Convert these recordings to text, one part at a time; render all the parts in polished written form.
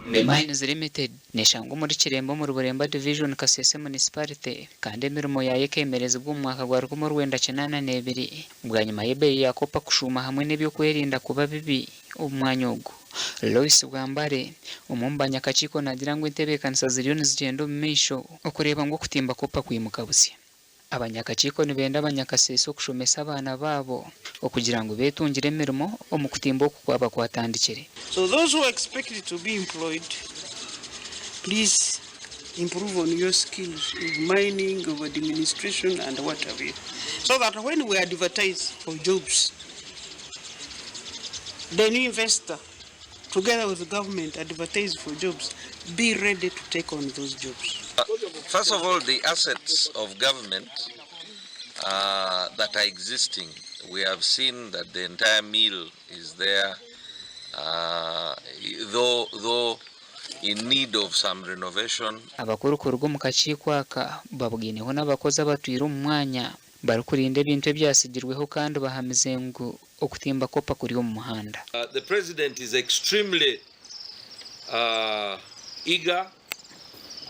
Mines Limited neshangwa omuri Kiremba omuri Buremba Division, Kasese Municipality kandi emirimo yaayo ekemerezibwa omu mwaka gwa 1982 bwanyima y'ebeeyi ya copper kushuuma hamwe n'ebyokwerinda kuba bibi omu mwanya ogu. Lois Bwambare, omwe omu banyakakiiko naagira ngu entebeekanisa ziriyo nizigyenda omu maisho okureeba ngu okutimba copper kwimuka busya. Abanyakakiiko nibenda abanyakasese okushomesa abaana baabo okugira ngu beetungire emirimo omu kutimba oku kwaba kwatandikire. So those who are expected to be employed, please improve on your skills of mining, of administration and what have you, so that when we advertise for jobs, the new investor, together with the government, advertise for jobs, be ready to take on those jobs. First of all, the assets of government that are existing, we have seen that the entire mill is there, though in need of some renovation. Abakuru kuruga omu kakiiko aka babugaineho n'abakozi abatwire omu mwanya barikurinda ebintu ebyatsigirweho kandi bahamize ngu okutimba copper kuri omu muhanda. The president is extremely eager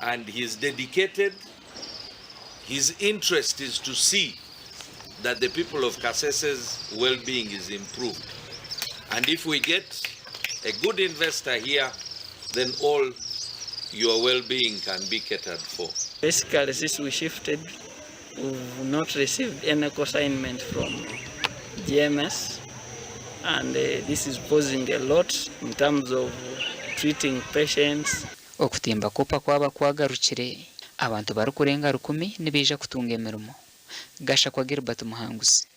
and he is dedicated. His interest is to see that the people of Kasese's well-being is improved. And if we get a good investor here, then all your well-being can be catered for. Basically, since we shifted, we've not received any consignment from GMS, and this is posing a lot in terms of treating patients. Okutimba copper kwaba kwagarukire, abantu barikurenga 1000 nibaija kutunga emirimo. Gashakwa Gilbert Muhanguzi.